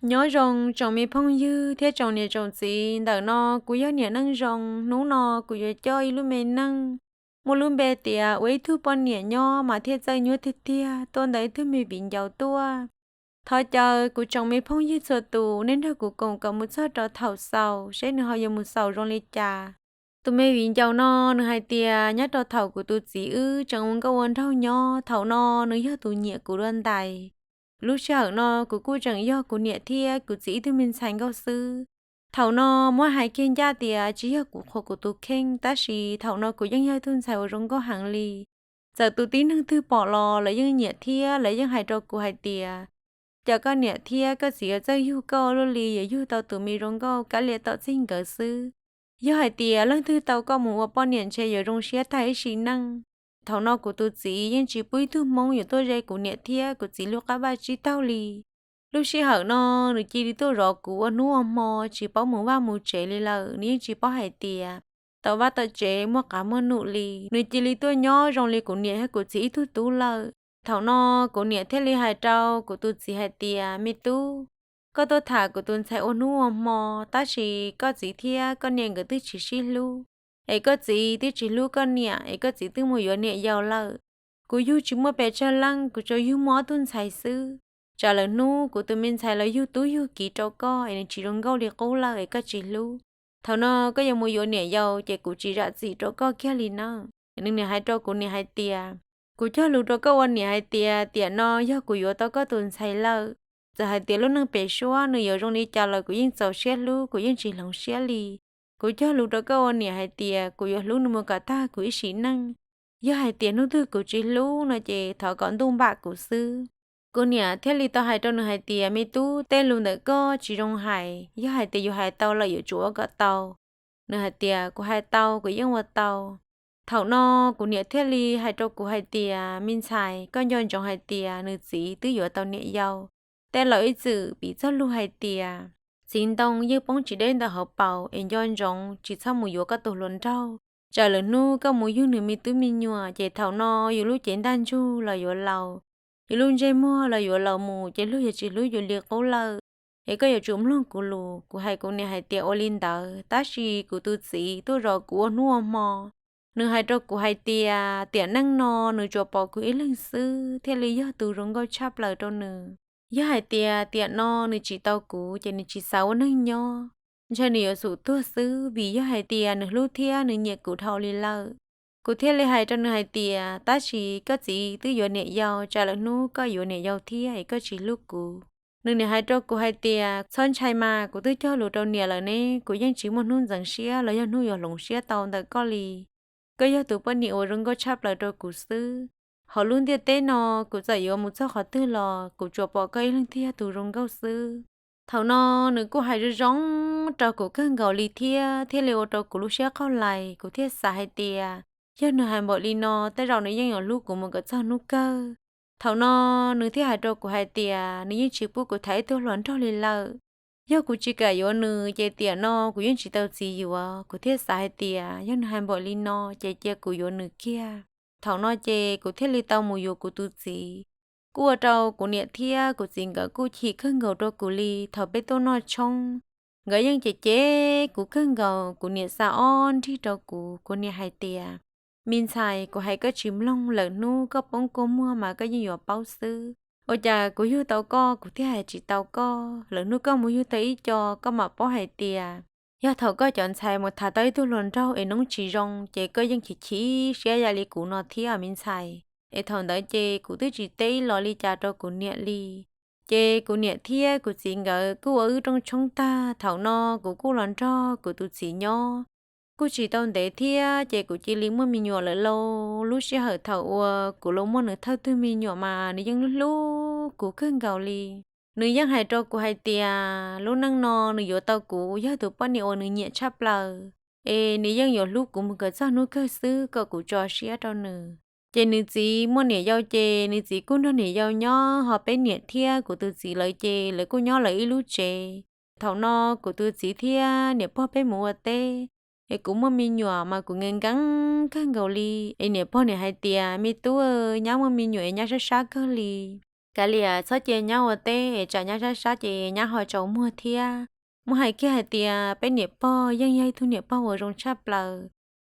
Nyob zoo tsoom me phooj ywg thiab tsoom niam tsoom txiv, ntawm no kuv yog Niam Neej Zoo. Hnub no kuv yuav coj ib lub me neej muaj lub npe tias ua ib tug poj niam nyob mas thiaj txawj nyuaj tiag tiag tuaj ntawm ib tug me viv ncaus tuaj. Thov caw kuv tsoom me phooj ywg txhua tus nej nrog kuv koom kom mus txog rau thaum xaus seb nws ho yuav mus xaus zoo li cas. Tus me viv ncaus no nws hais tias nyob rau thaum kuv tus txiv wb tseem ua nkauj ua nraug nyob, thaum no nws yog tus nyiam kuv dua ntais. Lub sij hawm no kuv kuj tseem yog kuv niam thiab kuv txiv ib tug me ntxhais nkauj xwb. Thaum no muab hais kiag ncaj tias tsis yog kuv qhuas kuv tus kheej, tab sis thaum no kuv yeej yog ib tug ntxhais uas zoo nkauj heev li. Txawm tus tib neeg twg pom los lawv yeej nyiam thiab lawv yeej hais rau kuv hais tias, cas koj niam thiab koj txiv yuav txawj yug koj luaj li, yuav yug tau tus me zoo nkauj kab liam tom txij nkawd xwb. Yog hais tias leej twg tau koj mus ua poj niam ntshe yuav zoo siab tag ib sim neej. Thaum no kuv tus txiv yeej tsis pub ib tug hmoob yuav tuaj ze kuv niam thiab kuv txiv lub qab vaj tsib taug li. Lub sij hawm no nws cia li tuaj zov kuv ua hnub ua hmo, tsis paub mus vaj mus tsev li lawm. Nws yeej tsis paub hais tias tom vaj tom tsev muaj qav muaj num li, nws cia li tuaj nyob zoo li kuv niam thiab kuv txiv ib tug tub lawm. Thaum no kuv niam thiaj li hais rau kuv tus txiv hais tias, me tub, koj tuaj tham kuv tus ntxhais ua hnub ua hmo, tab sis koj txiv thiab koj niam nkawd twb tsis sib hlub, es koj txiv twb tsis hlub koj niam, es koj txiv twb mus yuav niam yau lawm. Kuv yug tsis muaj pes tsawg leej, kuv tsuas yug muaj ob tug ntxhais xwb. Tsam lawm hnub kuv tus me ntxhais los yug tub yug kiv rau koj es nws tsis zoo nkauj li qub lawm es koj tsis hlub, thaum no koj yuav mus yuav niam yau ces kuv tsis zam txim rau koj kiag li na. Nws niam hais rau kuv niam hais tias, kuv cog lus rau koj ua niam hais tias tiam no yog kuv yuav tau koj tus ntxhais lawm, txawm hais tias lub neej pem suab nws yuav zoo li cas los kuv yeej txaus siab hlub, kuv yeej tsis hloov siab li. Kuv cog lus rau koj ua niam hais tias kuv yuav hlub nws mus kom tag kuv ib sim neej. Yog hais tias hnub twg kuv tsis hlub no ces thov kom ntuj npam kuv xwb. Kuv niam thiaj li tau hais rau nws hais tias, me tub, tej lus ntawm koj tsis zoo hais, yog hais tias yus hais tau lawm yuav tsum ua kom tau. Nws hais tias, kuv hais tau, kuv yeej ua tau. Thaum no kuv niam thiaj li hais rau kuv hais tias, me ntxhais, koj nco ntsoov hais tias nws txiv twb yuav tau niam yau. Tej laus ib txwm piv txoj lus hais tias, txiv ntoo yeej poob tsis deb ntawm hauv paus, es nco ntsoov tsis txhob mus yuav koj tus hluas nraug. Tsam lwm hnub koj mus yug nws me tub me nyuam ces thaum no yus lub cev ntaj ntsug los yuav laus, yus lub ntsej muag los yuav laus mus ces luag yuav tsis hlub yus li qub lawm. Es koj yuav tsum mloog kuv lus. Kuv hais kuv niam hais tias ua li ntawd, tab sis kuv tus txiv tuaj zov kuv ua hnub ua hmo. Nws hais rau kuv hais tias tiam neej no nws tsuas pom kuv ib leeg xwb thiaj li yog tus zoo nkauj tshaj plaws rau nws. Yog hais tias tiam no nws tsis tau kuv ces nws tsis xav ua neeg nyob, ntshe nws yuav xum tuag xwb, vim yog hais tias nws hlub thiab nws nyiam kuv dhau li lawm. Kuv thiaj li hais rau nws hais tias, tab sis koj txiv twb yuav niam yau, tsam lwm hnub koj yuav niam yau thiab es koj tsis hlub kuv. Nws niam hais rau kuv hais tias, txhob ntshai mas, kuv twb cog lus rau niam lawm ne, kuv yeej tsis muaj hnub ntxeev siab los yog hnub yuav hloov siab tau ntawm koj li. Koj yog tus poj niam uas zoo nkauj tshaj plaws rau kuv xwb. Hauv lub ntiaj teb no, kuv txawm yuav mus txog qhov twg los kuv tsuas pom koj ib leeg thiaj yog tus zoo nkauj xwb. Thaum no nws kuj hais zoo zoo rau kuv kawg nkaus li thiab thiaj li ua rau kuv lub siab qaug lais. Kuv thiaj xav hais tias, yog nws hais npaum li no, tej zaum nws yeej yuav hlub kuv mus kom txog hnub kawg. Thaum no nws thiaj hais rau kuv hais tias nws yeej tsis pub kuv tham ib tug hluas nraug li lawm. Yog kuv tsis kam yuav nws ces tiam no kuv yeej tsis tau txiv yuav. Kuv thiaj xav hais tias yog nws hais npaum li no ces cia kuv yuav nws kiag. Thaum no ces kuv thiaj li tau mus yuav kuv tus txiv. Kuj ua rau kuv niam thiab kuv txiv nkawd kuj chim kawg nkaus rau kuv li. Thaum peb tuaj noj tshoob, nkawd yeej cem cem kuv kawg nkaus. Kuv niam xa ob nrig rau kuv, kuv niam hais tias, me ntxhais, kuv hais koj tsis mloog, lwm hnub koj poob kua muag mas koj yeej yuav paub xwb. Ua cas kuv yug tau koj kuv thiaj hais tsis tau koj, lwm hnub koj mus yug tau ib co koj mam paub hais tias, yog thaum koj cov ntxhais mus tham tau ib tug hluas nraug es noob tsis zoo ces koj yeej chim chim siab yam li kuv no thiab me ntxhais. Es thaum ntawd ces kuv twb tsis teb ib los li cas rau kuv niam li. Ces kuv niam thiab kuv txiv nkawd kuj ua wb rooj tshoob tag, thaum no kuv kuj los nrog kuv tus txiv nyob. Kuj tsis tau ntev thiab ces kuv cia li muaj me nyuam lawm lauj. Lub sij hawm thaum uas kuv los muaj nws thawj tug me nyuam mas nws yeej hlub hlub kuv kawg nkaus li. Nws yeej hais rau kuv hais tias lub neej no nws yuav tau kuv yog tus poj niam uas nws nyiam tshaj plaws, es nws yeej yuav hlub kuv mus kom txog hnub kawg xwb kom kuv tso siab rau nws. Ces nws txiv muaj niam yau ces nws txiv kuj nrog niam yau nyob, ho peb niam thiab kuv tus txiv lawv ces lawv kuj nyob lawv ib lub tsev. Thaum no kuv tus txiv thiab niam pog peb mus ua teb, es kuv muaj me nyuam mas kuv nkees nkees kawg nkaus li. Es niam pog niam hais tias, me tub, nyab muaj me nyuam es nyab sab sab kawg li. kav liam txhob cia nyab ua teb es tsam nyab sab sab ces nyab ho tsaus muag thiab. Muab hais kiag hais tias peb niam pog yeej yog ib tug niam pog uas zoo tshaj plaws,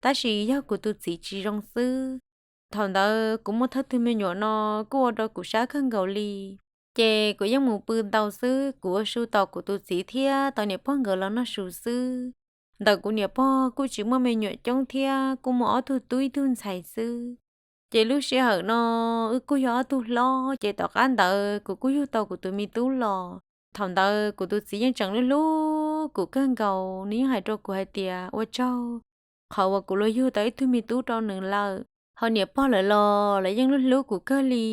tab sis yog kuv tus txiv tsis zoo xwb. Thaum ntawd kuv muaj thawj tug me nyuam no kuj ua rau kuv sab kawg nkaus li, ces kuv yeej mus pw ntau xwb, kuv ua su tos kuv tus txiv thiab tos niam pog nkawd los noj su xwb. Ntawm kuv niam pog kuj tsis muaj me nyuam coob thiab, kuj muaj ob tug tub ib tug ntxhais xwb. Ces lub sij hawm no wb kuj yog ob tug hlob, ces tom qab ntawd kuv kuj yug tau kuv tus me tub los. Thaum ntawd kuv tus txiv yeej tseem hlub hlub kuv kawg nkaus, nws yeej hais rau kuv hais tias ua tsaug qhov uas kuv los yug tau ib tug me tub rau nws lawm. Ho niam pog lawv los lawv yeej hlub hlub kuv kawg li.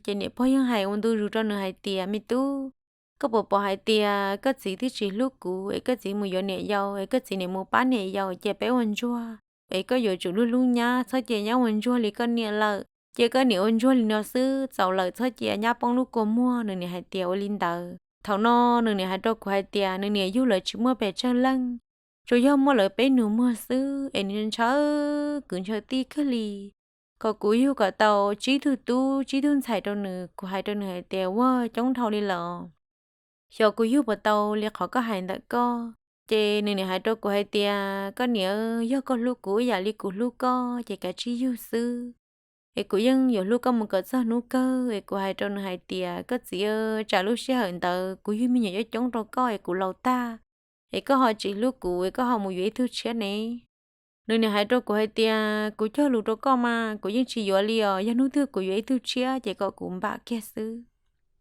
Ces niam pog yeej hais ua ntu zus rau nws hais tias me tub, koj puas pom hais tias koj txiv twb tsis hlub kuv es koj txiv mus yuav niam yau es koj txiv niam mus pab niam yau, cia peb ua ntsuag es koj yuav tsum hlub hlub nyab, txhob cia nyab ua ntsuag li koj niam lawm. Cia koj niam ua ntsuag li no xwb, txaus lawm txhob cia nyab poob lub kua muag. Nws niam hais tias ua li ntawd. Thaum no nws niam hais rau kuv hais tias nws niam yug lawv tsis muaj pes tsawg leej, tsuas yog muaj lawv peb nus muag xwb es nws ntshaw kwv ntshaw tij kawg li, kom kuv yug kom tau tsib tug tub tsib tug ntxhais rau nws. Kuv hais rau nws hais tias ua coob dhau li lawm, xyov kuv yug puas tau li qhov koj hais ntawm koj. Ces nws niam hais rau kuv hais tias koj niam, yog koj hlub kuv ib yam li kuv hlub koj ces kav tsij yug xwb, es kuv yeej yuav hlub koj mus kom txog hnub kawg. Es kuv hais rau nws hais tias koj txiv, tsam lub sij hawm ntawd kuv yug me nyuam coob coob rau koj es kuv laus tag, es koj ho tsis hlub kuv es koj ho mus yuav ib tug tshiab ne. Nws niam hais rau kuv hais tias kuv cog lus rau koj mas kuv yeej tsis yuav li os, yog hnub twg kuv yuav ib tug tshiab ces kom kuv npam kiag xwb.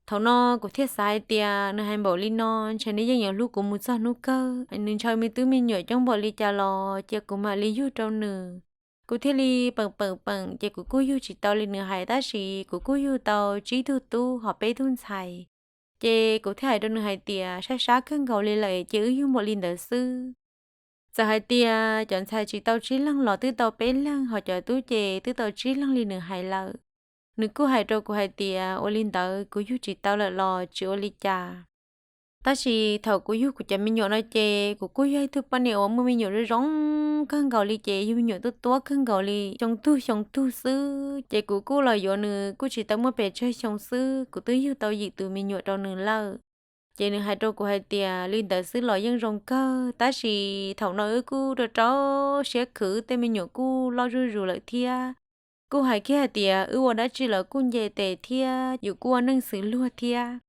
Thaum no kuv thiaj xav hais tias nws hais npaum li no ntshe nws yeej yuav hlub kuv mus txog hnub kawg, nws ntshaw me tub me nyuam coob npaum li cas los cia kuv mam li yug rau nws. Kuv thiaj li peem peem peem ces kuv kuj yug tsis tau li nws hais, tab sis kuv kuj yug tau tsib tug tub ho peb tug ntxhais. Ces kuv thiaj hais rau nws hais tias sab sab kawg nkaus li lawm ces wb yug npaum li ntawd xwb. Txawm hais tias cov ntxhais tsis tau tsib leeg los twb tau peb leeg, ho cov tub ces twb tau tsib leeg li nws hais lawm. Nws kuj hais rau kuv hais tias ua li ntawd kuv yug tsis tau lawm los tsis ua li cas. Tab sis thaum kuv yug kuv cov me nyuam no ces kuv kuj yog ib tug poj niam uas muaj me nyuam zoo zoo kawg nkaus li, ces yug me nyuam tuab tuab kawg nkaus li, xyoo tug xyoo tug xwb. Ces kuv kuj los yuav nws kuj tsis tau muaj pes tsawg xyoo xwb, kuv twb yug tau yim tus me nyuam rau nws lawm. Ces nws hais rau kuv hais tias li ntawd xwb los yeej zoo kawg, tab sis thaum no wb kuj rau rau siab khwv, tej me nyuam kuj loj zuj zus lawm thiab. Kuj hais kiag hais tias wb ua dab tsi los kuj nce tes thiab, yus kuj ua neej xws luag thiab.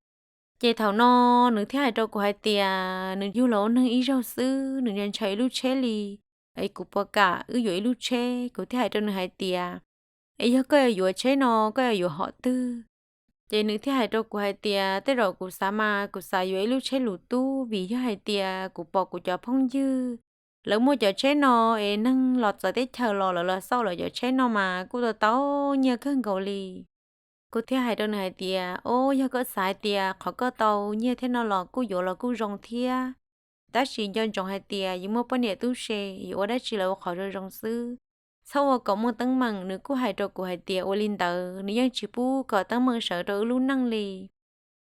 Ces thaum no nws thiaj hais rau kuv hais tias nws yug los ua neeg ib zaug xwb, nws ntshaw ib lub tsheb li, es kuv puas kam wb yuav ib lub tsheb. Kuv thiaj hais rau nws hais tias es yog koj yuav yuav tsheb no, koj yuav yuav hom twg? Ces nws thiaj hais rau kuv hais tias tej zaum kuv xav mas kuv xav yuav ib lub tsheb lus tub, vim yog hais tias kuv pom kuv cov phooj ywg lawv muaj cov tsheb no, es neeg los txawv teb chaws los lawv los xauj lawv cov tsheb no mas kuj tau tau nyiaj kawg nkaus li. Kuv thiaj hais rau nws hais tias o, yog koj xav hais tias qhov koj tau nyiaj thiab no los kuj yuav los kuj zoo thiab, tab sis nco ntsoov hais tias yus muaj poj niam tub se, yus ua dab tsi los ua qhov zoo zoo xwb, txhob ua kom muaj teeb meem. Nws kuj hais rau kuv hais tias ua li ntawd nws yeej tsis pub kom teeb meem sawv rau wb lub neej li.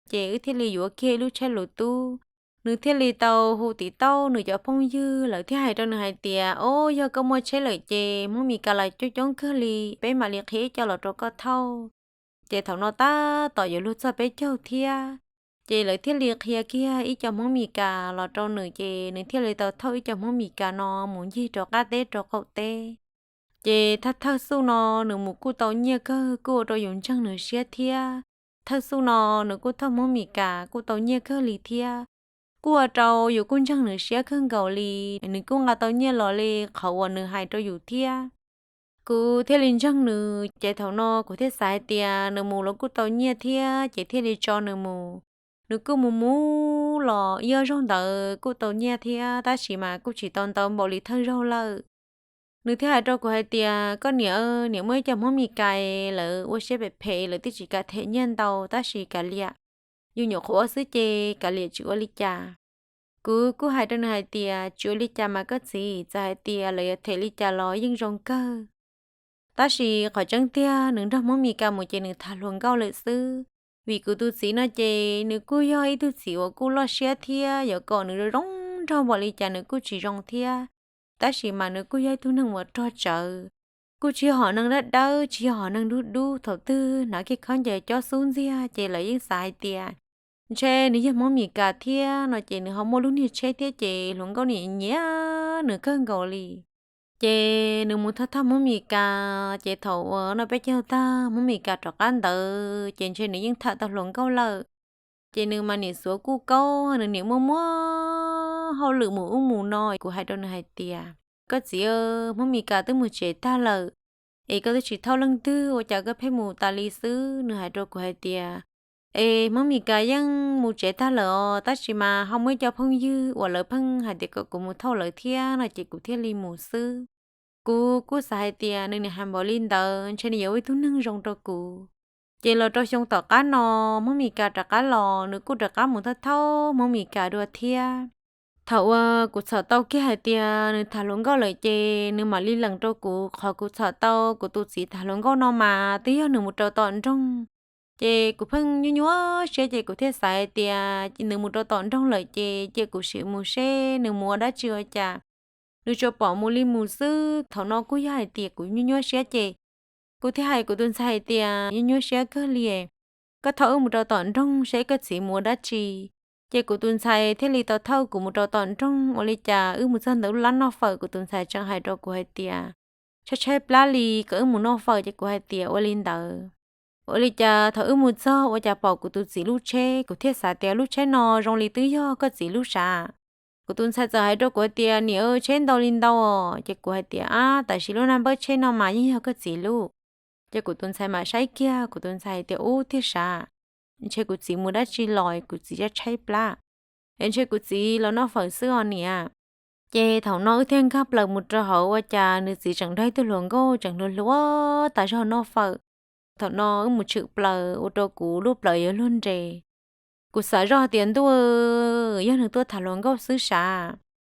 Ces wb thiaj li yuav kiag ib lub tsheb lus tub. Nws thiaj li tau hu tim tauj nws cov phooj ywg, lawv thiaj hais rau nws hais tias o, yog koj muaj tsheb lawm ces Hmoob Mes Kas los coob coob kawg li, peb mam li qhia ib co los rau koj thauj. Ces thaum no tab tom yuav luag txog peb caug thiab, ces lawv thiaj li qhia kiag ib co Hmoob Mes Kas los rau nws, ces nws thiaj li tau thauj ib co Hmoob Mes Kas no mus ncig rau qab teb rau qaum teb. Ces thawj thawj xub no nws mus kuj tau nyiaj kawg, kuj ua rau yus ntseeg nws siab thiab. Thawj xub no nws kuj thauj Hmoob Mes Kas kuj tau nyiaj kawg li thiab, kuj ua rau yus kuj ntseeg nws siab kawg nkaus li. Nws kuj nqa tau nyiaj los li qhov uas nws hais rau yus thiab. Kuv thiaj li ntseeg nws, ces thaum no kuv thiaj xav hais tias nws mus los kuj tau nyiaj thiab, ces thiaj li tso nws mus. Nws kuj mus mus los ib ob zaug ntawd kuj tau nyiaj thiab, tab sis mas kuj tsis tau ntau npaum li thawj zaug lawm. Nws thiaj hais rau kuv hais tias koj niam, niam muaj ib co Hmoob Mes Kas, lawv ua siab phem phem, lawv twb tsis kam them nyiaj ntau, tab sis kav liam, yus nyuam qhuav ua xwb ces kav liam tsis ua li cas. Kuv kuj hais rau nws hais tias tsis ua li cas mas koj txiv, txawm hais tias lawv yuav them li cas los yeej zoo kawg. Tab sis qhov tseeb tiag nws nrog Hmoob Mes Kas mus ces nws tham hluas nkauj lawm xwb. Vim kuv tus txiv no ces nws kuj yog ib tug txiv uas kuj loj siab thiab, yuav kom nws zoo zoo nraug npaum li cas nws kuj tsis zoo thiab. Tab sis mas nws kuj yog ib tug neeg uas rog tsawv, kuj tsis yog hom neeg dawb dawb, tsis yog hom neeg dub dub. Thaum twg hnav kiag khaub ncaws cob xub ntxiag ces lawv yeej xav hais tias ntshe nws yog Hmoob Mes Kas thiab no ces nws ho muaj lub niag tsheb thiab ces hluas nkauj nim nyiam nws kawg nkaus li. Ces nws mus thauj thauj Hmoob Mes Kas, ces thaum uas noj peb caug tag Hmoob Mes Kas rov qab ntawd ces ntshe nws yeej tham tau hluas nkauj lawm. Ces nws mas niam xuav kuj kaub, nws niam muaj muab hauj lwm mus ub mus no. Kuv hais rau nws hais tias, koj txiv, Hmoob Mes Kas twb mus tsev tag lawm, es koj twb tsis thauj leej twg, ua cas koj pheej mus tas li xwb? Nws hais rau kuv hais tias, es Hmoob Mes Kas yeej mus tsev tag lawm os, tab sis mas ho muaj ib co phooj ywg uas lawv pheej hais tias kom kuv mus thauj lawv thiab no ces kuv thiaj li mus xwb. Kuv kuj xav hais tias nws niam hais npaum li ntawd ntshe nws yuav ua ib tug neeg zoo rau kuv. Ces los rau xyoo tom qab no, Hmoob Mes Kas rov qab los, nws kuj rov qab mus thauj thauj Hmoob Mes Kas dua thiab. Thaum uas kuv txhom tau kiag hais tias nws tham hluas nkauj lawm ces nws mam li lees rau kuv. Qhov kuv txhom tau kuv tus txiv tham hluas nkauj no mas twb yog nws mus rau tom nroog. Ces kuv pheej nyuaj nyuaj siab ces kuv thiaj xav hais tias nws mus rau tom nroog lawm ces cia kuv sim mus seb nws mus ua dab tsi ua cas. Nws tsuas pom mus li mus xwb. Thaum no kuj yog hais tias kuv nyuaj nyuaj siab ces kuv thiaj hais kuv tus ntxhais hais tias, nyuaj nyuaj siab kawg li, koj thauj wb mus rau tom nroog seb koj txiv mus ua dab tsi. Ces kuv tus ntxhais thiaj li tau thauj kuv mus rau tom nroog. Ua li cas wb mus txog ntawm lub lab noj fawm, kuv tus ntxhais tseem hais rau kuv hais tias, tshaib tshaib plab li, kom wb mus noj fawm. Ces kuv hais tias, ua li ntawd. Ua li cas thaum wb mus txog ua cas pom kuv tus txiv lub tsheb, kuv thiaj xav tias lub tsheb no zoo li twb yog koj txiv lub sav. Kuv tus ntxhais txawm hais rau kuv hais tias, niam, tsheb ntau li ntau os. Ces kuv hais tias, ab, tam sim lub naj npawb tsheb no mas yeej yog koj txiv lub. Ces kuv tus ntxhais mam saib kiag, kuv tus ntxhais hais tias, ub, tiag sav, ntshe kuv txiv mus dab tsi los kuv txiv tshaib tshaib plab, es ntshe kuv txiv los noj fawm xwb os niam. Ces thaum no wb thiaj nkag plaws mus rau hauv, ua cas nws txiv tseem nrog ib tug hluas nkauj tseem hluas hluas tas zog noj fawm. Thaum no wb mus tshwm plaws ua rau kuv lub plawv yuav luag nres. Kuv xav zoj tias ntuj, yog nws tuaj tham hluas nkauj xwb sav.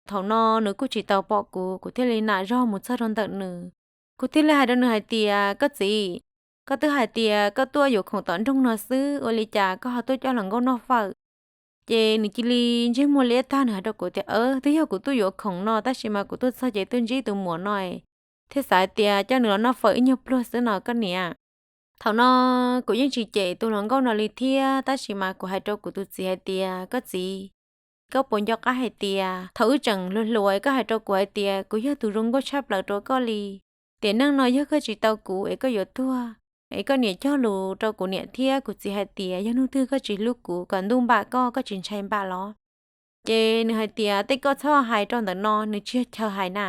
Thaum no nws kuj tsis tau pom kuv, kuv thiaj li nam zog mus txog rau ntawm nws. Kuv thiaj li hais rau nws hais tias, koj txiv, koj twb hais tias koj tuaj yuav khoom tom nroog no xwb, ua li cas koj ho tuaj coj hluas nkauj noj fawm? Ces nws cia li ntsej muag liab tag, nws hais rau kuv tias, twb yog kuv tuaj yuav khoom no, tab sis mas kuv tuaj txog ces tuaj ntsib tus muam no, thiaj xav tias coj nws los noj fawm ib nyuag pluag xwb no koj niam. Thaum no kuv yeej tsis cem tus hluas nkauj no li thiab, tab sis mas kuv hais rau kuv tus txiv hais tias, koj txiv, koj puas nco qab hais tias thaum wb tseem hluas hluas es koj hais rau kuv hais tias kuv yog tus zoo nkauj tshaj plaws rau koj li? Tiam neej no yog koj tsis tau kuv es koj yuav tuag. Es koj niam cog lus rau kuv niam thiab kuv txiv hais tias yog hnub twg koj tsis hlub kuv, kom ntuj npam koj, koj tsis ntshai npam los? Ces nws hais tias, tej koj txhob hais rau ntawm no, nws tsis yog chaw hais na.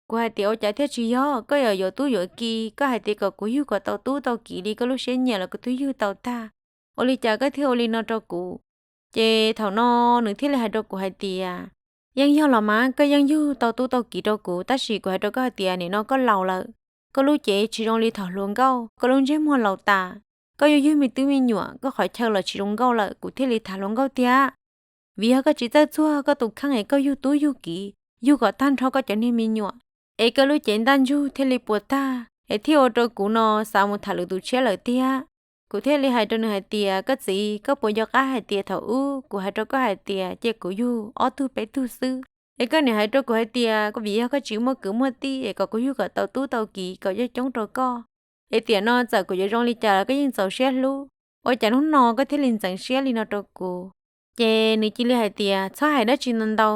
Kuv hais tias, ua cas thiaj tsis yog, koj yuav yuav tub yuav ki, koj hais tias kom kuv yug kom tau tub tau ki li, koj lub siab nyiam los kuv twb yug tau tag. Ua li cas koj thiaj ua li no rau kuv? Ces thaum no nws thiaj li hais rau kuv hais tias, yeej yog los mas, koj yeej yug tau tub tau ki rau kuv, tab sis kuv hais rau koj hais tias nim no koj laus lawm, koj lub cev tsis zoo li thaum hluas nkauj, koj lub ntsej muag laus tas, koj yuav yug me tub me nyuam, koj qhov chaw los tsis zoo nkauj lawm, kuv thiaj li tham hluas nkauj tiag. Vim yog koj tsis txawj txuag koj tus kheej es koj yug tub yug ki, yug kom tag nrho koj cov niag me nyuam, es koj lub cev ntaj ntsug thiaj li puas tag, es thiaj ua rau kuv no xav mus tham lwm tus tshiab lawm tiag. Kuv thiaj li hais rau nws hais tias, koj txiv, koj puas nco qab hais tias thaum ub kuv hais rau koj hais tias cia kuv yug ob tug peb tug xwb, es koj niam hais rau kuv hais tias vim yog koj tsis muaj kwv muaj tij es kom kuv yug kom tau tub tau ki kom coob coob rau koj, es tiam no txawm kuv yuav zoo li cas los koj yeej txaus siab hlub, ua cas hnub no koj thiaj li ntxeev siab li no rau kuv? Ces nws cia li hais tias, txhob hais dab tsi ntau ntau,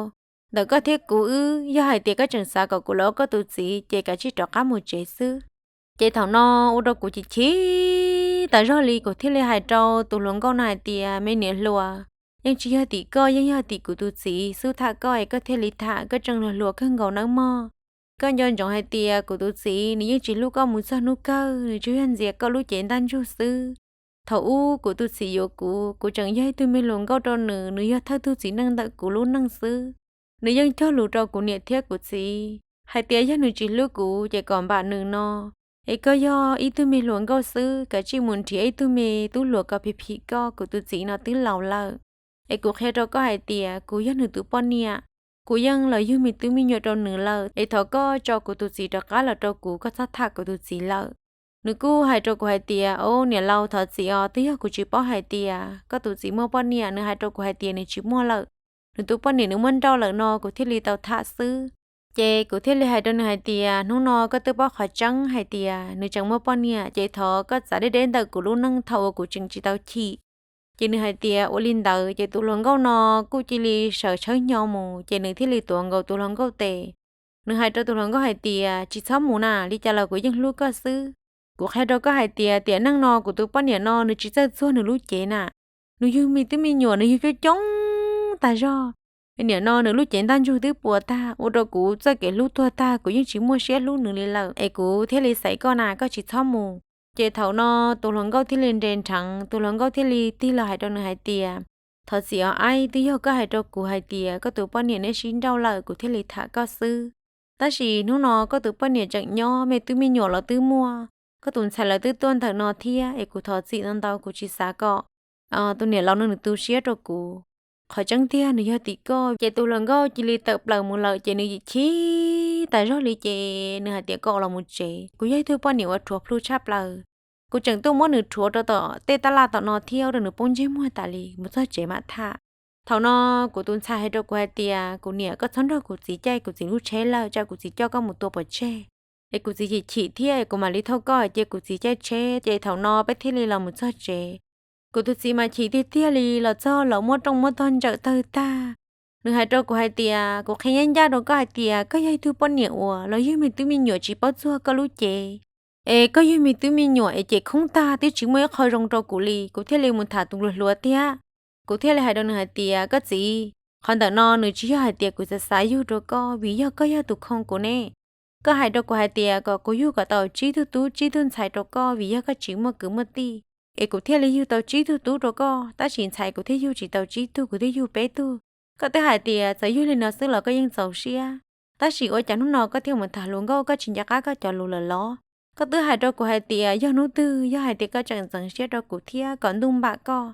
ntawm koj thiab kuv wb, yog hais tias koj tseem xav kom kuv los ua koj tus txiv ces kav tsij rov qab mus tsev xwb. Ces thaum no ua rau kuv chim chim tas zog li, kuv thiaj li hais rau tus hluas nkauj no hais tias, me niam hluas, yeej tsis yog tim koj, yeej yog tim kuv tus txiv xub tham koj es koj thiaj li tham, koj tseem hluas hluas kawg nkaus nawb mog. Koj nco ntsoov hais tias kuv tus txiv nws yeej tsis hlub koj mus txog hnub kawg, nws tsuas yog ntxias koj lub cev ntaj ntsug xwb. Thaum ub kuv tus txiv yuav kuv, kuv tseem yog ib tug me hluas nkauj rau nws, nws yog thawj tug txiv neej ntawm kuv lub neej xwb. Nws yeej cog lus rau kuv niam thiab kuv txiv hais tias yog nws tsis hlub kuv ces kom npam nws no, es koj yog ib tug me hluas nkauj xwb, kav tsij mus nrhiav ib tug me tub hluas kom phim phim koj, kuv tus txiv no twb laus lawm. Es kuv qhia rau koj hais tias kuv yog nws tus poj niam, kuv yeej los yug me tub me nyuam rau nws lawm, es thov koj tso kuv tus txiv rov qab los rau kuv, koj txhob tham kuv tus txiv lawm. Nws kuj hais rau kuv hais tias, o niam laus, thov txim os, twb yog kuv tsis paub hais tias koj tus txiv muaj poj niam, nws hais rau kuv hais tias nws tsis muaj lawm, nws tus poj niam nws muab nrauj lawm no kuv thiaj li tau tham xwb. Ces kuv thiaj li hais rau nws hais tias, hnub no koj twb paub qhov tseeb hais tias nws tseem muaj poj niam, ces thov koj txav deb deb ntawm kuv lub neej thaum uas kuv tseem tsis tau chim. Ces nws hais tias ua li ntawd, ces tus hluas nkauj no kuj cia li sawv tshawb hnyo mus, ces nws thiaj li tuav nkaus tus hluas nkauj tes. Nws hais rau tus hluas nkauj hais tias, tsis txhob mus na, li cas los kuv yeej hlub koj xwb. Kuv qhia rau koj hais tias tiam neej no kuv tus poj niam no nws tsis txawj txuag nws lub cev na. Nws yug me tub me nyuam nws yug coob coob tag zog. Nim no nws lub cev ntaj ntsug twb puas tag, ua rau kuv txoj kev hlub tuag tag, kuv yeej tsis muaj siab hlub nws li lawm, es kuv thiaj li xaiv koj na, koj tsis txhob mus. Ces thaum no tus hluas nkauj thiaj li nres nrheev, tus hluas nkauj thiaj li tig los hais rau nws hais tias, thov txim os aib, twb yog koj hais rau kuv hais tias koj tus poj niam neb sib nrauj lawm kuv thiaj li tham koj xwb. Tab sis hnub no koj tus poj niam tseem nyob, me tub me nyuam los twb muaj, koj tus ntxhais lawv twb tuaj ntawm no thiab, es kuv thov txim ntau ntau, kuv tsis xav kom tus niam laus no nws tu siab rau kuv. Qhov tseeb tiag nws yog tim koj. Ces tus hluas nkauj cia li tawm plaws mus lawm, ces nws yim chim tas zog li, ces nws hais tias kom los mus tsev, kuv yog ib tug poj niam uas rhuav plhu tshaj plaws. Kuv tseem tuaj muab nws rhuav rau tom tej tab laj tom no thiab, ua rau nws poob ntsej muag tas li, mus txog tsev mam tham. Thaum no kuv tus ntxhais hais rau kuv hais tias, kuv niam, koj txhob nrog kuv txiv caij kuv txiv lub tsheb lawm, tsam kuv txiv coj koj mus tua pov tseg. Es kuv txiv chim chim thiab, es kuv mam li thauj koj cia kuv txiv caij tsheb. Ces thaum no peb thiaj li los mus txog tsev. Kuv tus txiv mas chim tiag tiag li, los txog los muab rooj muab tog ntsawm tawg tag. Nws hais rau kuv hais tias, kuv qhia ncaj ncaj rau koj hais tias koj yog ib tug poj niam uas los yug me tub me nyuam tsis paub txuag koj lub cev. Es koj yug me tub me nyuam es ces khoob tag, twb tsis muaj ib qho zoo rau kuv li, kuv thiaj li mus tham tus hluas hluas thiab. Kuv thiaj li hais rau nws hais tias, koj txiv, qhov ntawm no nws tsis yog hais tias kuv xav xav yug rau koj, vim yog koj yog tus khoo kuv ne. Koj hais rau kuv hais tias kom kuv yug kom tau tsib tug tub tsib tug ntxhais rau koj, vim yog koj tsis muaj kwv muaj tij, es kuv thiaj li yug tau tsib tug tub rau koj, tab sis ntxhais kuv thiaj yug tsis tau tsib tug, kuv thiaj yug peb tug. Koj twb hais tias txawm yug li no xwb los koj yeej txaus siab, tab sis ua cas hnub no koj thiaj mus tham hluas nkauj, koj tsis nco qab koj cov lus lawm los? Koj twb hais rau kuv hais tias yog hnub twg yog hais tias koj tseem ntxeev siab rau kuv thiab kom ntuj npam koj,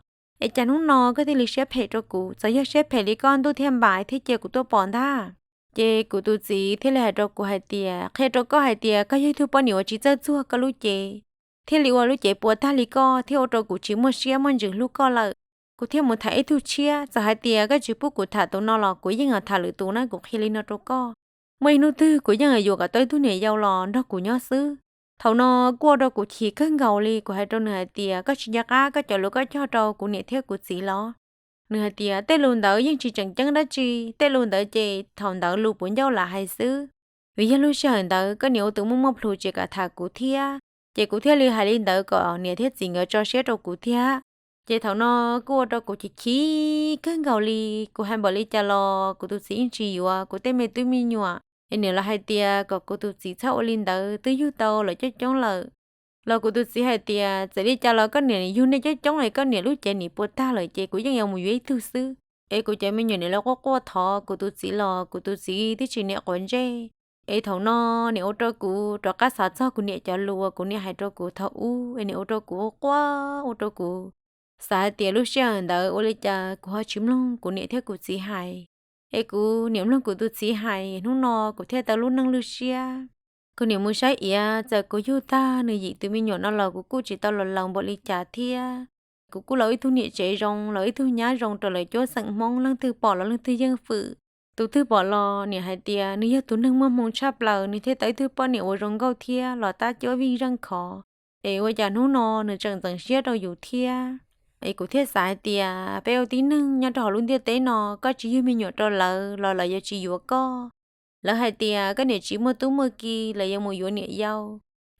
es cas hnub no koj thiaj li siab phem rau kuv? Txawm yog siab phem li koj, ntuj thiaj npam thiab cia kuv tuaj pom ntag. Ces kuv tus txiv thiaj li hais rau kuv hais tias, qhia rau koj hais tias koj yog ib tug poj niam uas tsis txawj txuag koj lub cev, thiaj li ua lub cev puas tag li koj, thiaj ua rau kuv tsis muaj siab muaj ntsws hlub koj lawm. Kuv thiaj mus tham ib tug tshiab, txawm hais tias koj tsis pub kuv tham tus no los kuv yeej tham lwm tus na, kuv qhia li no rau koj. Muaj ib hnub twg kuv yeej yuav kom tau ib tug niam yau los nrog kuv nyob xwb. Thaum no kuj ua rau kuv chim kawg nkaus li, kuv hais rau nws hais tias, koj tsis nco qab koj cov lus koj cog rau kuv niam thiab kuv txiv los? Nws hais tias tej lus ntawd yeej tsis tseem ceeb dab tsi, tej lus ntawd ces thaum ntawd lus puv ncauj lam hais xwb. Vim yog lub sij hawm ntawd koj niam ua tus muaj muaj plhus tsis kam tham kuv thiab, ces kuv thiaj li hais li ntawd kom niam thiab txiv nkawd tso siab rau kuv thiab. Ces thaum no kuj ua rau kuv chim chim kawg nkaus li, kuv hais npaum li cas los kuv tus txiv yeej tsis yuav kuv tej me tub me nyuam, es niam los hais tias kom kuv tus txiv txhob ua li ntawd, twb yug tau lawv coob coob lawm. Los kuv tus txiv hais tias txawm li cas los koj niam yug nej coob coob es koj niam lub cev nim puas tag lawm ces kuv yeej yuav mus yuav ib tug xwb. Es kuv cov me nyuam nim lawv quaj quaj thov kuv tus txiv los kuv tus txiv twb tsis niam quav ntsej. Es thaum no nim ua rau kuv rov qab xav txog kuv niam cov lus uas kuv niam hais rau kuv thaum ub, es nim ua rau kuv quaj, ua rau kuv xav hais tias lub sij hawm ntawd ua li cas kuv ho tsis mloog kuv niam thiab kuv txiv hais, es kuv nim mloog kuv tus txiv hais, hnub no kuv thiaj tau lub neej lub siab. Kuv nim mus saib iav, txawm kuv yug tag nws yim tus me nyuam no los kuv kuj tsis tau los laus npaum li cas thiab. Kuv kuj laus ib tug niam tsev zoo, laus ib tug nyab zoo rau lawv cuab xeem Hmoob, leej twg pom los leej twg yeej fwm. Tus twg pom los nim hais tias nws yog tus neeg muaj hmoo tshaj plaws, nws thiaj tau ib tug poj niam uas zoo nkauj thiab los tab cuab vij zeej khov. Es ua cas hnub no nws tseem ntxeev siab rau yus thiab? Es kuv thiaj xav hais tias peb ua tib neeg nyob rau hauv lub ntiaj teb no, koj tsis yug me nyuam rau lawv los lawv yuav tsis yuav koj. Lawv hais tias koj niam tsis muaj tub muaj ki, lawv yuav mus yuav niam yau.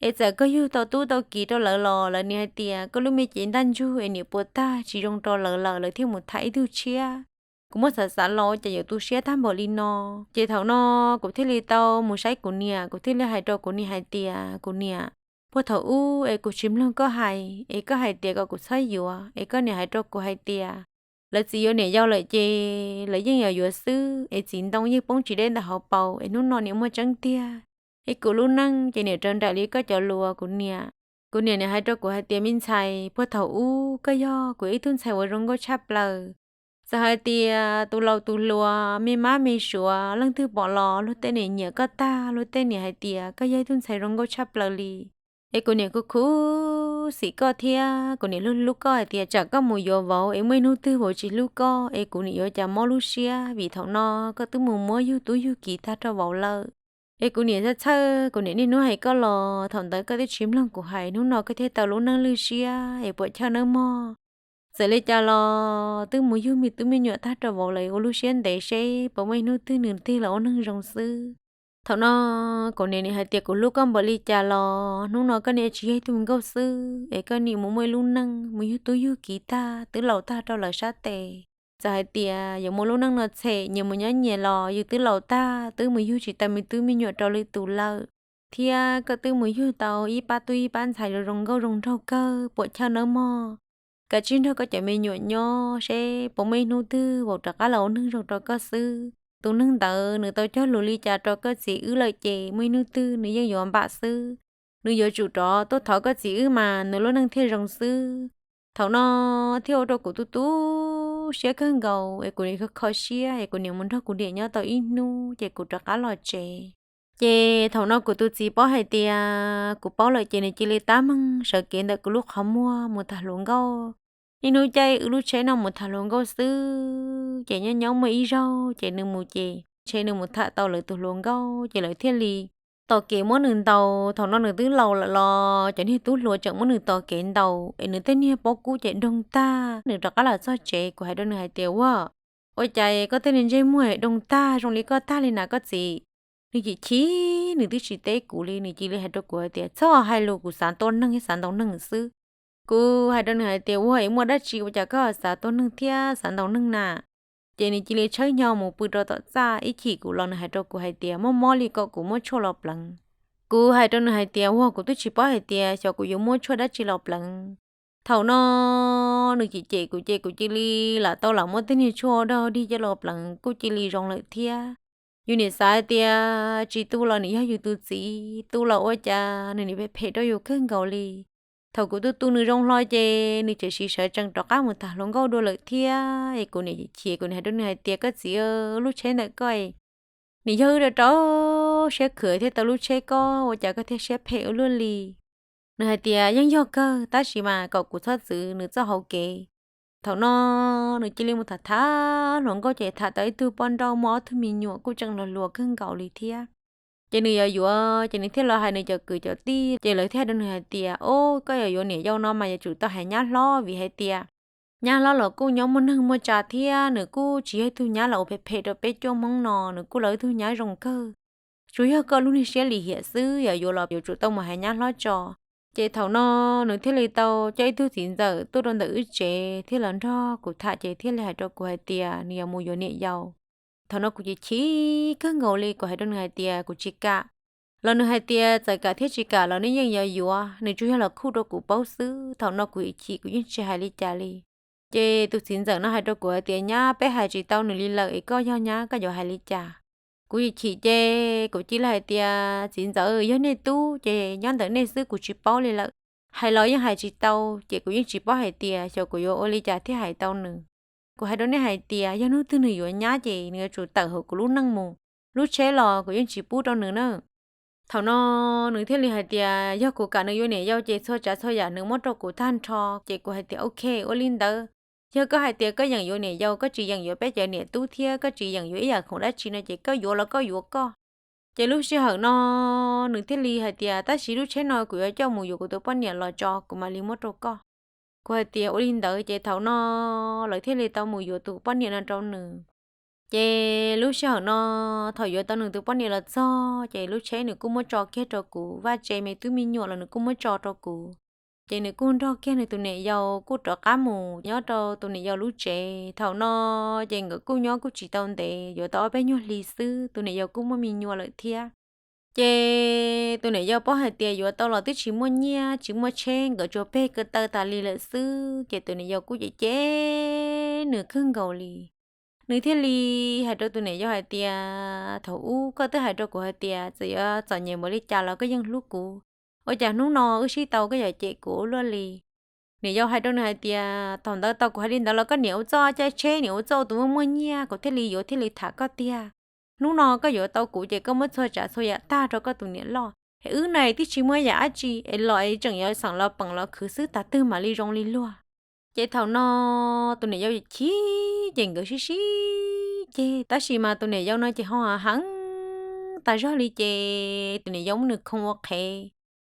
Es txawm koj yug tau tub tau ki rau lawv los lawv nim hais tias koj lub me cev ntaj ntsug es nim puas tag tsis zoo rau lawv lawm, lawv thiaj mus tham ib tug tshiab. Kuv muab xav xav los cas yuav tu siab tag npaum li no. Ces thaum no kuv thiaj li tau mus saib kuv niam, kuv thiaj li hais rau kuv niam hais tias, kuv niam, puag thaum ub es kuv tsis mloog koj hais, es koj hais tias kom kuv txhob yuav, es koj niam hais rau kuv hais tias lawv txiv yuav niam yau lawm ces lawv yeej yuav yuav xwb, es txiv ntoo yeej poob tsis deb ntawm hauv paus, es hnub no niam muaj tseeb tiag. Es kuv lub neej ces niam raws nraim li koj cov lus, kuv niam. Kuv niam nim hais rau kuv hais tias, me ntxhais, puag thaum ub koj yog kuv ib tug ntxhais uas zoo nkauj tshaj plaws. Txawm hais tias tus laus tus hluas, me mab me suav, leej twg pom los luag tej nim nyiam koj tag, luag tej nim hais tias koj yog ib tug ntxhais zoo nkauj tshaj plaws li. Es kuv niam kuv khuv xim koj thiab kuv niam hlub hlub koj hais tias tsam koj mus yuav vauv es muaj ib hnub twg vauv tsis hlub koj es kuv niam yuav cas mob lub siab, vim thaum no koj twb mus muab yug tub yug kiv tag rau vauv lawm. Es kuv niam txhawj txhawj, kuv niam niaj hnub hais koj los thaum ntawd koj twb tsis mloog kuv hais, hnub no koj thiaj tau lub neej lwj siab es puam chawj nawb mog. Txawm li cas los twb mus yug me tub me nyuam tag rau vauv lawm, ua lub siab ntev seb puas muaj ib hnub twg nws tig los ua neeg zoo xwb. Thaum no kuv niam nim hais tias kuv hlub koj npaum li cas los hnub no koj niam tsis yog ib tug nkauj xwb es koj niam mus muaj ib lub neej, mus yug tub yug kiv tag twb laus tag rau lawv sab tes. Txawm hais tias yuav muaj lub neej no txhem nyias mus nyob nyias los yus twb laus tag twb mus yug tsis tau me tub me nyuam rau lwm tus lawm, thiab koj twb mus yug tau ib pab tub ib pab ntxhais zoo zoo nkauj zoo nraug kawg, puam chawj nawb mog. Kav tsij nrog koj cov me nyuam nyob seb puas muaj ib hnub twg vauv rov qab los ua neeg zoo rau koj xwb. Tus neeg ntawd nws tau cog lus li cas rau koj txiv wb lawm ces muaj ib hnub twg nws yeej yuav npam xwb. Nws yuav tsum rov tuaj thov koj txiv wb mas nws lub neej thiaj zoo xwb. Thaum no thiaj ua rau kuv tu tu siab kawg nkaus es kuv niam kho kho siab es kuv niam mus nrog kuv niam nyob tau ib hnub ces kuv rov qab los tsev. Ces thaum no kuv tus txiv paub hais tias kuv paub lawm ces nws cia li tab meeg sawv kev ntawm kuv lub qhov muag mus tham hluas nkauj. Ib hnub caij wb lub tsheb no mus tham hluas nkauj xwb ces nyob nyob muaj ib zaug ces nws mus ces ntshe nws mus tham tau lawv tus hluas nkauj ces lawv thiaj li tos kev muab nws ntaus. Thaum no nws twb laus lawm los cov niag tub hluas tseem muab nws tos kev ntaus es nws tej niag pob kub ces doog tag. Nws rov qab los txog tsev kuv hais rau nws hais tias, Ua, ua cas koj tej niag ntsej muag doog tag zoo li koj tag li na koj txiv? Nws chim chim, nws twb tsis teb kuv li, nws cia li hais rau kuv hais tias, Txhob hais lus, kuv xav tua neeg thiab xav ntaus neeg xwb. Kuv hais rau nws hais tias, Ua, es muaj dab tsi ua cas koj xav tua neeg thiab xav ntaus neeg na? Ces nws cia li tshawb hnyo mus pw rau tom txaj, ib chim kuv los nws hais rau kuv hais tias, Mob mob li kom kuv muab tshuaj los pleev. Kuv hais rau nws hais tias, Ua, kuv twb tsis paub hais tias xyov kuv yuav muab tshuaj dab tsi los pleev. Thaum no nws cem cem kuv ces kuv cia li lam tau lam muab tej niag tshuaj dog dig coj los pleev kuj cia li zoo lawm thiab. Yus nim xav hais tias tsis tu los nws yog yus tus txiv, tu los ua cas nws nim phem phem rau yus kawg nkaus li. Thaum kuv tu tu nws zoo hlo ces nws tseem siv sawv tsees rov qab mus tham hluas nkauj dua lawm thiab. Es kuv nim chim, kuv nim hais rau nws hais tias, Koj txiv, lub tsheb ntawm koj nim yog wb rau rau siab khwv thiaj tau lub tsheb, koj ua cas koj thiaj siab phem ua luaj li? Nws hais tias, Yeej yog kawg, tab sis mas kom kuv txhob txwv nws txoj hauv kev. Thaum no nws cia li mus tham tham hluas nkauj ces tham tau ib tug poj nrauj muaj ob tug me nyuam kuj tseem hluas hluas kawg nkaus li thiab. Ces nws yuav yuav ces nws thiaj los hais nws cov kwv cov tij ces lawv thiaj hais rau nws hais tias, Ob, koj yuav yuav niam yau no mas yuav tsum tau hais nyab hlob, vim hais tias nyab hlob los kuj nyob muaj neeg muaj tsa thiab nws kuj tsis yog ib tug nyab los ua phem phem rau peb cuab Hmoob no, nws kuj los ib tug nyab zoo kawg. Tsuas yog koj lub niag siab lim hiam xwb, yog yuav los yuav tsum tau mus hais nyab hlob tso. Ces thaum no nws thiaj li tau coj ib tug txiv ntxawm tuaj rau ntawm wb tsev thiaj los nrog kuv tham ces thiaj li hais rau kuv hais tias nws yuav mus yuav niam yau. Thaum no kuv chim chim kawg nkaus li, kuv hais rau nws hais tias kuv tsis kam. Los nws hais tias txawm kam thiab tsis kam los nws yeej yuav yuav, nws tsuas yog los khuj rau kuv paub xwb. Thaum no kuv chim chim kuv yeej tsis hais li cas li. Ces tus txiv ntxawm no hais rau kuv hais tias, Nyab, peb hais tsis tau nws li lawm es koj yog nyab koj yuav hais li cas? Kuv chim chim ces kuv cia li hais tias, Txiv ntxawm, yog nej tub ces nyob ntawm nej xwb, kuv tsis paub li lawm. Hais los yeej hais tsis tau, ces kuv yeej tsis paub hais tias xyov kuv yuav ua li cas thiaj hais tau nws. Kuv hais rau nej hais tias yog hnub twg nws yuav nyab ces nws yuav tsum tawm hauv kuv lub neej mus, lub tsheb los kuv yeej tsis pub rau nws na. Thaum no nws thiaj li hais tias yog kuv kam nws yuav niam yau ces txhua tsav txhua yam nws muab rau kuv tag nrho. Ces kuv hais tias, Ok, ua li ntawd, yog koj hais tias koj yeem yuav niam yau, koj tsis yeem yuav peb cov niam tub thiab koj tsis yeem yuav ib yam khoom dab tsi no ces koj yuav los koj yuav koj. Ces lub sij hawm no nws thiaj li hais tias, Tab sis lub tsheb no kuv yuav coj mus yuav kuv tus poj niam los tso kuv mam li muab rau koj. Kuv hais tias, Ua li ntawd. Ces thaum no lawv thiaj li tau mus yuav tus poj niam no rau nws. Ces lub sij hawm no thaum yuav tau nws tus poj niam los txog ces lub tsheb nws kuj muab tso kiag rau kuv, vaj tse me tub me nyuam los nws kuj muab tso rau kuv. Ces nws kuj nrog kiag nws tus niam yau kuj rov qab mus nyob rau tus niam yau lub tsev. Thaum no ces nkawd kuj nyob kuj tsis tau ntev, yuav tau ob peb nyuag hli xwb tus niam yau kuj muaj me nyuam lawm thiab. Ces tus niam yau paub hais tias yuav tau los twb tsis muaj nyiaj tsis muaj tsheb, nkawd tsuas peg ko taw tas li lawm xwb, ces tus niam yau kuj cem cem nws kawg nkaus li. Nws thiaj li hais rau tus niam yau hais tias, Thaum ub koj twb hais rau kuv hais tias txawm yuav txom nyem npaum li cas los koj yeej hlub kuv, ua cas hnub no wb sib tau koj yuav cem kuv ua luaj li? Niam yau hais rau nws hais tias, Thaum ntawd tau kuv hais li ntawd los koj niam ua txoj caij tsheb, niam ua txoj tus muaj muaj nyiaj, kuv thiaj li yuav thiaj li tham koj tiag. Hnub no koj yuav tau kuv ces koj muab txhua tsav txhua yam tag rau koj tus niam loj. Es wb no es twb tsis muaj yam dab tsi es los es tseem yuav xeem los peem los khwv xwb, tag twg mam li zoo li luag. Ces thaum no tus niam yau chim ces nkawd sib sib ceg, tab sis mas tus niam yau no ces ho hav heev tas zog li ces tus niam yau muab nws khoo ua qhev,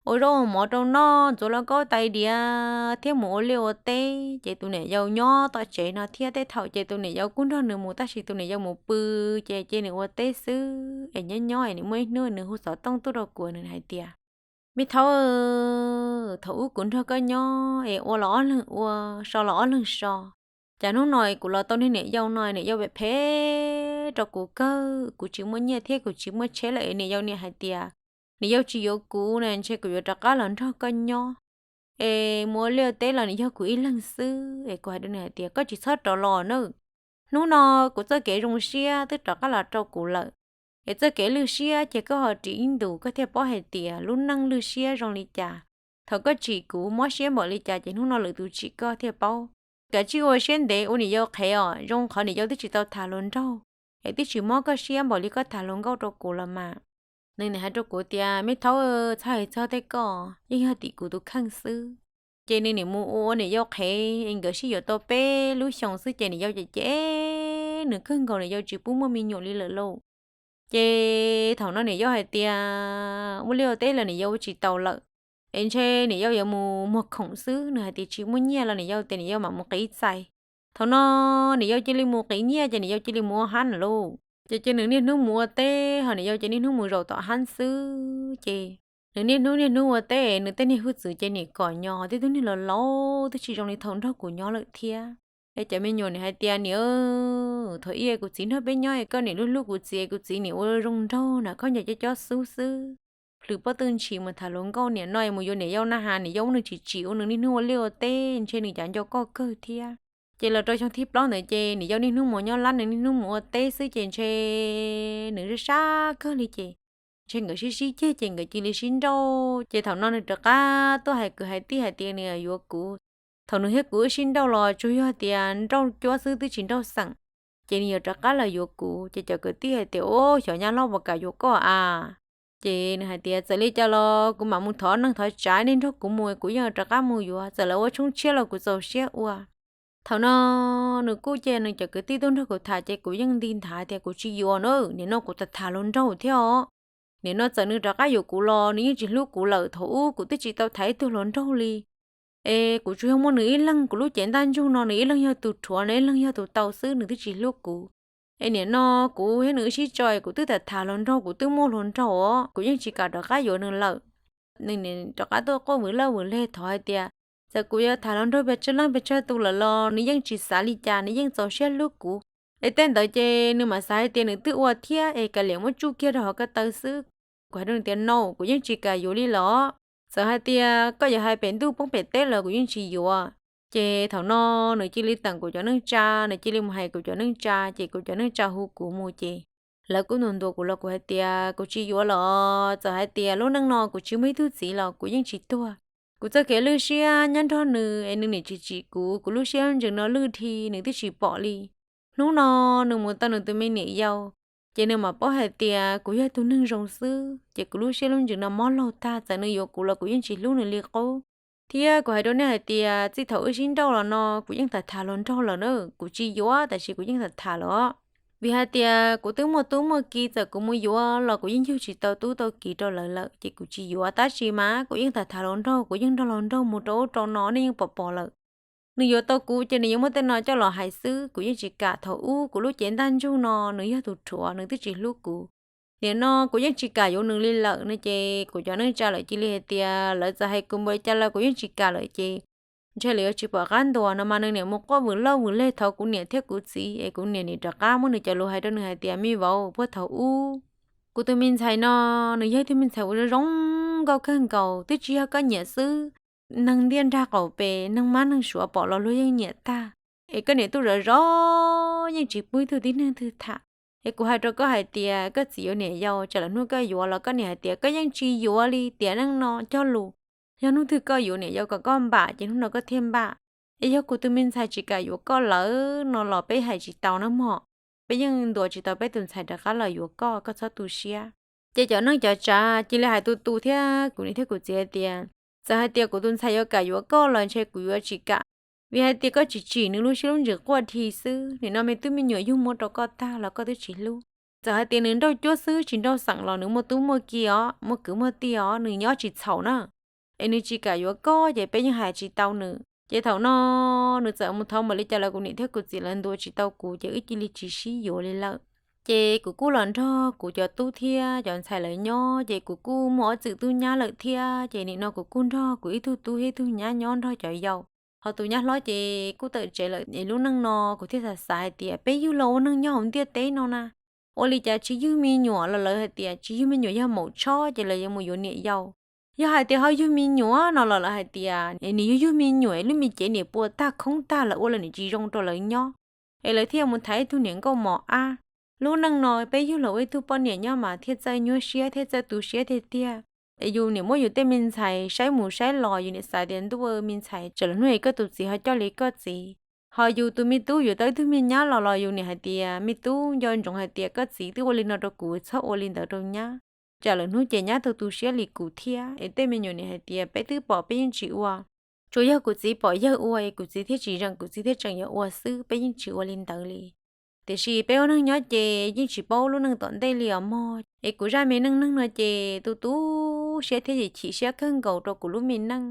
ua zaub ua mov rau noj, ntxuav lauj kaub tais diav thiab mus ua liaj ua teb. Ces tus niam yau nyob tom tsev no thiab, tej thaum ces tus niam yau kuj nrog nws mus, tab sis tus niam yau mus pw ces cia nws ua teb xwb. Es nyob nyob es nws muaj ib hnub nws hu xov tooj tuaj rau kuv, nws hais tias, Me Thaub, thaum ub kuv nrog koj nyob es ua los ob leeg ua, so los ob leeg so, cas hnub no es kuv los tau niag niam yau no, niam yau phem phem rau kuv kawg, kuv tsis muaj nyiaj thiab kuv tsis muaj tsheb lawm es niam yau niam hais tias niam yau tsis yuav kuv na, ntshe kuv yuav rov qab los nrog koj nyob es mus ua liaj teb los nws yog kuv ib leeg xwb. Es kuv hais rau nws hais tias, Koj tsis txhob rov los nawb, hnub no kuv txoj kev zoo siab twb rov qab los rau kuv lawm. Es txoj kev lwj siab ces koj ho ris ib ntus koj thiaj paub hais tias lub neej lwj siab zoo li cas. Thaum koj tsim kuv mob siab npaum li cas ces hnub no lwm tus tsim koj thiaj paub. Kav tsij ua siab ntev ua niam yau qhev os, zoo qhov niam yau twb tsis tau tham hluas nraug, es twb tsis mob koj siab npaum li koj tham hluas nkauj rau kuv los mas. Nws nim hais rau kuv tias, Me Thaub, txhob hais txog tej koj, yeej yog tim kuv tus kheej xwb. Ces nws nim mus ua ua niam yau qhev es nkawd sib yuav tau peb lub xyoos xwb ces niam yau cem cem nws kawg nkaus, niam yau tsis pub muaj me nyuam li lawm lauj. Ces thaum no niam yau hais tias ua liaj ua teb los niam yau ua tsis taus lawm, es ntshe niam yau yuav mus muag khoom xwb, nws hais tias tsis muaj nyiaj los niam yau tias niam yau mam mus qiv txais. Thaum no niam yau cia li mus qiv nyiaj ces niam yau cia li mus ua hab lauj. Ces cia nws niaj hnub mus ua teb ho niam yau ces niaj hnub mus zaum tom hab xwb ces nws niaj hnub niaj hnub ua teb, nws tej niag hwj txwv ces nim kom nyo, tej tug niag laus laus twb tsis zoo li thaum nrog kuv nyob lawm thiab. Es cov me nyuam nim hais tias, Niam, thaum ub kuv txiv nrog peb nyob es koj nim hlub hlub kuv txiv, kuv txiv nim ua zoo nraug na, khaub ncaws cob cob xub xwb, plhws pob tw ntshis mus tham hluas nkauj, nim no es mus yuav niam yau na has, niam yau muab nws tsim tsim ua nws niaj hnub ua liaj ua teb, ntshe nws cav nco koj kawg thiab. Ces los rau xyoo thib plaub ntawd ces niam yau niaj hnub mus nyob lab, nws niaj hnub mus ua teb xwb ces ntshe nws sab sab kawg li ces ntshe nkawd sib sib ceg ces nkawd cia li sib nrauj. Ces thaum no nws rov qab tuaj hais kwv hais tij hais tias nws yuav kuv. Thaum nws thiab kuv wb sib nrauj los tsuas yog tias nrauj cuab xwb twb tsis nrauj xeem, ces nws yuav rov qab los yuav kuv. Ces cov kwv tij hais tias, Ub, xyov nyab loj puas kam yuav koj a. Ces nws hais tias, Txawm li cas los kuv mam mus thov neeg thov tsav, nej nrog kuv mus kuv yeej rov qab mus yuav, txawm lawv ua tshoob tshiab los kuv txaus siab ua. Thaum no nws kuj cia nws cov kwv tij tuaj nrog kuv tham ces kuv yeej nti nthav tias kuv tsis yuav na, nim no kuv tham tham hluas nraug thiab os. Nim no txawm nws rov qab yuav kuv los nws yeej tsis hlub kuv lawm, thaum ub kuv twb tsis tau tham ib tug hluas nraug li. Es kuv tsuas yog muaj nws ib leeg, kuv lub cev ntaj ntsug no nws ib leeg yog tus rhuav, nws ib leeg yog tus tau xwb, nws twb tsis hlub kuv. Es nim no kuv thiab nws wb sib tso es kuv twb tham tham hluas nraug, kuv twb muaj hluas nraug os, kuv yeej tsis kam rov qab yuav nws lawm. Nws nim rov qab tuaj quaj vwm laj vwm leg thov hais tias, txawm kuv yuav tham hluas nraug pes tsawg leej pes tsawg tus lawm los nws yeej tsis xav li cas, nws yeej txaus siab hlub kuv. Es tej ntawd ces nws mam xav hais tias nws twb ua thiab es kav liam muab tsuj kiag rau hauv ko taw xwb. Kuv hais rau nws tias, No, kuv yeej tsis kam yuav li los. Txawm hais tias koj yuav hais pem ntuj poob pem teb los kuv yeej tsis yuav. Ces thaum no nws cia li teem kuv cov neej tsa, nws cia li mus hais kuv cov neej tsa, ces kuv cov neej tsa hu kuv mus ces lawv kuj ntuas ntuas kuv los kuv hais tias kuv tsis yuav los, txawm hais tias lub neej no kuv tsis muaj ib tug txiv los kuv yeej tsis tuag. Kuv txoj kev lwj siab nyob nrog nws es nws nim tsis tsim kuv, kuv lub siab ntsees no lwj dhi nws twb tsis pom li. Hnub no nws mus tau nws tus me niam yau, ces nws mam paub hais tias kuv yog tus neeg zoo xwb, ces kuv lub siab lub ntsws no mob laug tag, txawm nws yuav kuv los kuv yeej tsis hlub nws li qub. Thiab kuv hais rau nej hais tias txij thaum wb sib nrauj los no kuv yeej tham tham hluas nraug lawm na, kuv tsis yuav tab sis kuv yeej tham tham lawm. Vim hais tias kuv twb muaj tub muaj ki, txawm kuv mus yuav los kuv yeej yug tsis tau tub tau ki rau lawv lawm, ces kuv tsis yuav, tab sis mas kuv yeej tham tham hluas nraug, kuv yeej nrog hluas nraug mus rau ub rau no, nej yeej pom pom lawm. Nws yuav tau kuv ces nws yuav muab tej no coj los hais xwb, kuv yeej tsis kam. Thaum ub kuv lub cev ntaj ntsug no nws yog tus rhuav, nws twb tsis hlub kuv. Nim no kuv yeej tsis kam yuav nws li lawm no ces kuv cov neej tsa lawv cia li hais tias lawv txawm hais kuv npaum li cas los kuv yeej tsis kam lawm ces ntshe lawv yuav tsis pom qab ntuas no mas nws nim mus quaj vwm laj vwm leg thov kuv niam thiab kuv txiv, es kuv niam nim rov qab muab nws cov lus hais rau nws hais tias, Me vauv, puag thaum ub kuv tus me ntxhais no nws yog ib tug me ntxhais uas zoo zoo nkauj kawg nkaus, twb tsis yog koj nyiam xwb, neeg ntiaj nrag qaum pes, neeg mab neeg suav pom los luag yeej nyiam tag. Es koj niam tuaj zov zov yeej tsis pub ib tug tib neeg twg tham. Es kuv hais rau koj hais tias koj txiv yuav niam yau, tsam lawm hnub koj yuav los koj niam hais tias koj yeej tsis yuav li, tiam neej no cog lus, yog hnub twg koj yuav niam yau kom koj npam ces hnub no koj thiaj npam. Es yog kuv tus me ntxhais tsis kam yuav koj lawm no los peb hais tsis tau na mog, peb yeej ntuas tsis tau peb tus ntxhais rov qab los yuav koj, koj txhob tu siab. Ces cov neej cov tsav cia li hais tu tu thiab kuv niam thiab kuv txiv hais tias, txawm hais tias kuv tus ntxhais yuav kam yuav koj los ntshe kuv yuav tsis kam, vim hais tias koj tsis tsim nws lub siab lub ntsws quaj dhi xwb. Nim no me tub me nyuam yug muab rau koj tag los koj twb tsis hlub. Txawm hais tias nws nrauj cuab xwb tsis nrauj xeem los nws muaj tub muaj ki os, muaj kwv muaj tij os, nws nyob tsis txhaum na. Es nws tsis kam yuav koj ces peb yeej hais tsis tau nws. Ces thaum no nws txawm mus thov npaum li cas los kuv niam thiab kuv txiv lawv ntuas tsis tau kuv ces wb cia li tsis sib yuav li lawm. Ces kuv kuj los nrog kuv cov tub thiab cov ntxhais lawv nyob, ces kuv kuj muaj ob txwm tub nyab lawm thiab. Ces nim no kuv kuj nrog kuv ib tug tub thiab ib tug nyab nyob nrog cov yau. Ho tus nyab hlob ces kuj tawm tsev lawm es lub neej no kuv thiaj xav xav hais tias peb yug los ua neej nyob hauv ntiaj teb no na, ua li cas tsis yug me nyuam los lawv hais tias tsis yug me nyuam yog maum tshob ces lawv yuav mus yuav niam yau. Yog hais tias ho yug me nyuam no los lawv hais tias nws yug yug me nyuam es lub me cev niam pua tag khoob tag lawv ua los niam tsis zoo rau lawv nyob, es lawv thiaj mus thaiv ib tug niam nkauj mos ab. Lub neej no peb yug los ua ib tug poj niam nyob mas thiaj txawj nyuaj siab thiaj txawj tu siab tiag tiag. Es yus niam muab yus tej me ntxhais saib mus saib los yus niam xav tias ntuj, me ntxhais tsam lwm hnub es koj tus txiv ho coj li koj txiv. Ho yus tus me tub yuav tau ib tug me nyab los los yus niam hais tias me tub, nco ntsoov hais tias koj txiv twb ua li no rau kuv, txhob ua li ntawd rau nyab, tsam lwm hnub ces nyab tu tu siab li kuv thiab. Es tej me nyuam niam hais tias peb twb pom peb yeej tsis ua, tsuas yog kuv txiv pom yawg ua es kuv txiv thiaj tsis zeem, kuv txiv thiaj tseem yuav ua xwb, peb yeej tsis ua li ntawd li. Tiam sis peb ua neej nyob ces yeej tsis paub lub neej tom ntej li os mog. Es kuv zaj me neej neeg no ces tu tu siab thiab chim siab kawg nkaus rau kuv lub me neej.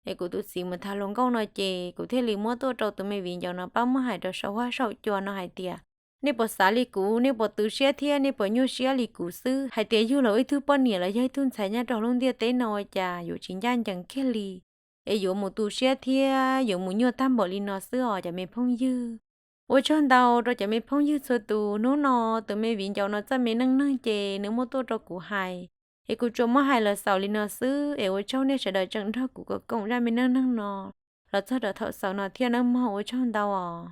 Es kuv tus txiv mus tham hluas nkauj no ces kuv thiaj li muab tuaj rau tus me viv ncaus no pab muab hais rau saum huab saum cua no hais tias nej puas xav li kuv, nej puas tu siab thiab nej puas nyuaj siab li kuv xwb, hais tias yug los ib tug poj niam los yog ib tug ntxhais nyob rau lub ntiaj teb no ua cas yuav tsis ncaj ncees kiag li, es yuav mus tu siab thiab yuav mus nyuaj tag npaum li no xwb os cov me phooj ywg. Ua tsaug ntau rau cov me phooj ywg txhua tus. Hnub no tus me viv ncaus no txoj me neej neeg ces nws muab tuaj rau kuv hais, es kuv tsuas muab hais los xaus li no xwb. Es ua tsaug nej sawv daws tseem nrog kuv koom koom zaj me neej neeg no los txog rau thaum xaus no thiab nawb mog. Ua tsaug ntau os.